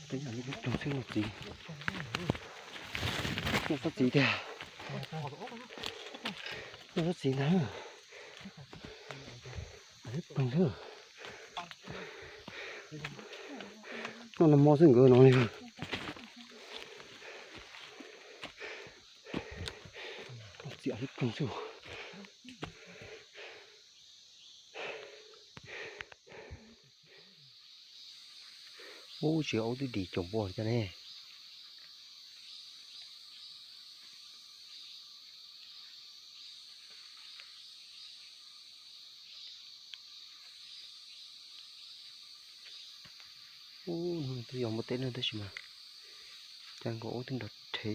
Peb noj lub ploog xwb no txiv. Noj txhob txiv tiag. Noj txhob txiv ntag. Lub ploog xwb. Noj nag hmo xwb nkawd no li. Txiv lub ploog xwb. Ub, tsis ob twb dim caum npua cov ne. Ub, twb yog npua teb na tab sis mas cas nkaus ub twb nrov rhe.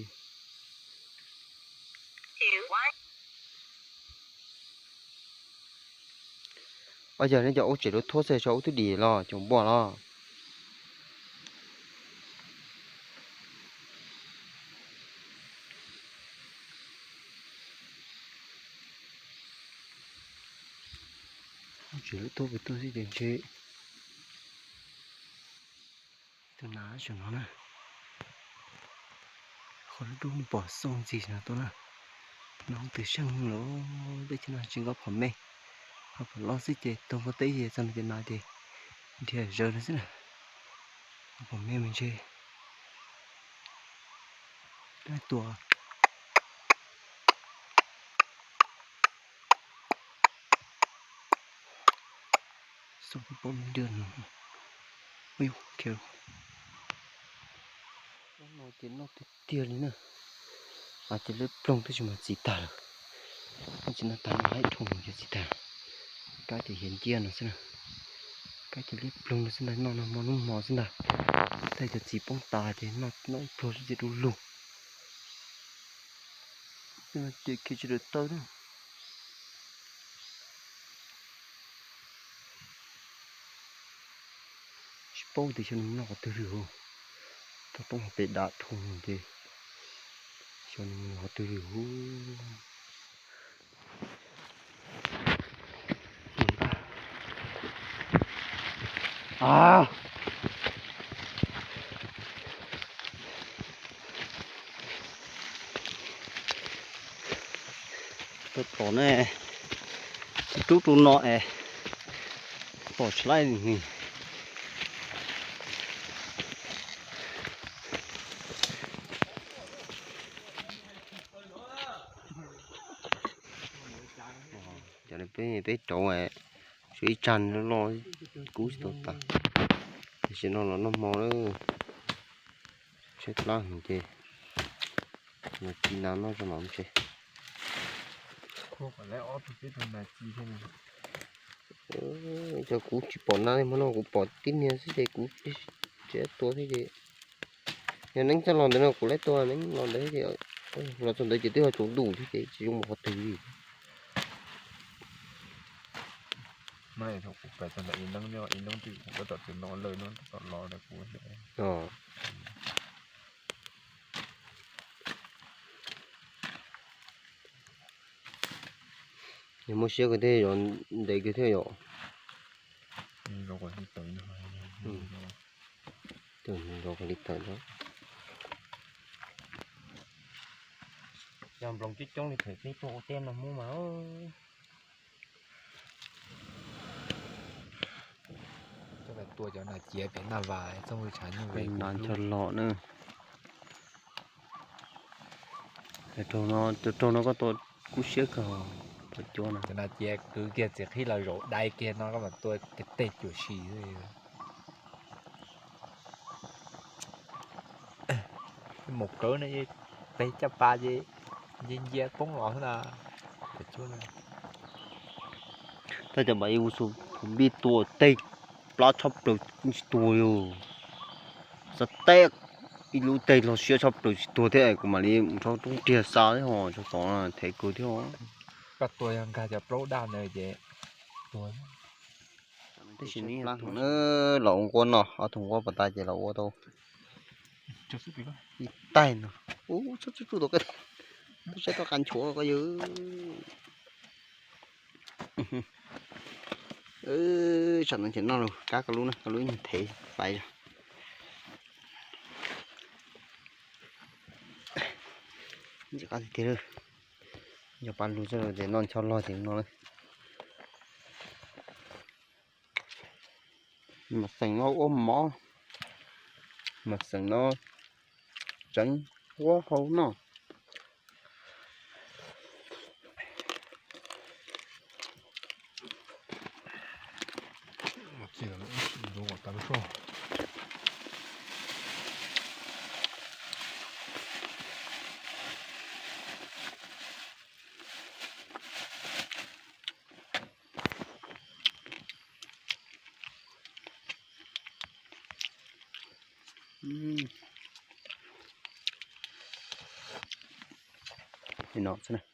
Ua yog nej cov ub tsev lub thuab xwb, cov ub twb dim los caum npua los. Tsev lub thuab pem tuaj xwb ces ntshe tus nas saum no na. Qhov lub dub pom xoo ntxi no tuaj na. No twb seej lawm, teb chaws no tsis nqa phom me, nqa phom loj xwb ces tuag npua teb ces txog no ces nas ces nrhiav zawv no xwb na. Nqa phom me me ntshe dab tua. Xauj pom me dua no. Ub, khiav. Noj ces noj tiag tiag li na. Ces lub ploog twb tsis mas txiv tag lawm. Noj tsis noj tag, noj haib dhau cov txiv tag. Kab ces hiav nciab no xwb na. Kab ces lub ploog no xwb ntag, noj nag hmo hnub hmo xwb ntag. Thaij cov txiv poob tas ces noj ib pluag xwb ces du lug. Ces khiav tsis daws taw na. Tsis paub tias xyov nws mus noj qhov twg li hos. Tau toob hauv pes dav dhau ces xyov nws mus qhov twg li hos. Tau tom ne, rub rau no es pom tsis laib li. Cov peb, peb rauv, tshuav ib tsag loj loj kub tsis tau tas. Tam sim no los noj hmo lawm, tshaib plab heev ces los ci nas noj tso mam ntshe. Cov kuv tsis pom nas li, hmo no kuv pom tib niag xwb ces kuv tsis tua thiab ces yog neeb txaj los ntawd no kuv laib tua, neeb los ntawd ces los txog ntawd ces twb ho tsaus ntuj thiab ces tsis zoo mus qhov twg li. Yog muaj siab kawg thiaj yog ntev kawg thiaj yom. Zov qhov li tawm. Cov nploos coob coob li thaum peb tuaj ua teb no hmoob mas. Coj mus tua cov nas ciav pem Naj Vas txooj tshav nyuj ve nas ncho los na. Cov raug no, cov raug no koj tua kub siab kawg, cov cuab no. Cov nas ciav kwv kiag txiv qhib los zaum dai kiag no koj mam tua tej cuam si xwb. Mus kawv no peb caj pas ces ncia ncia poob los xwb na. Tab cov npam ib ua xu phoom npij tua tej plab tshaj plaws tsis tuag li. Xav teb ib lub teg log siab tshaj plaws tsis tuag thiab kuv mam li mus tso roob riag xa thiab ho tso tod thev kawg thiab. Koj tua yog nkag cov plaub daj ntawd ces tuag. Tab sis neb los ua nquab no, ob tug nquab pas tas ces los ua tau ib taig no. Ub, txhub txhub txhub tau, saib tau qab nchuav koj yawg. Tsam no ces noj lus kab koj lub na, koj lub ib nyuag thev fais zog. Ntxim qab tiag tiag. Yog pab lug txog ces noj ncho log ces no lawm. Mas xeem no ua mov, mas xeem no tseev huab hau noj. Li no xwb na.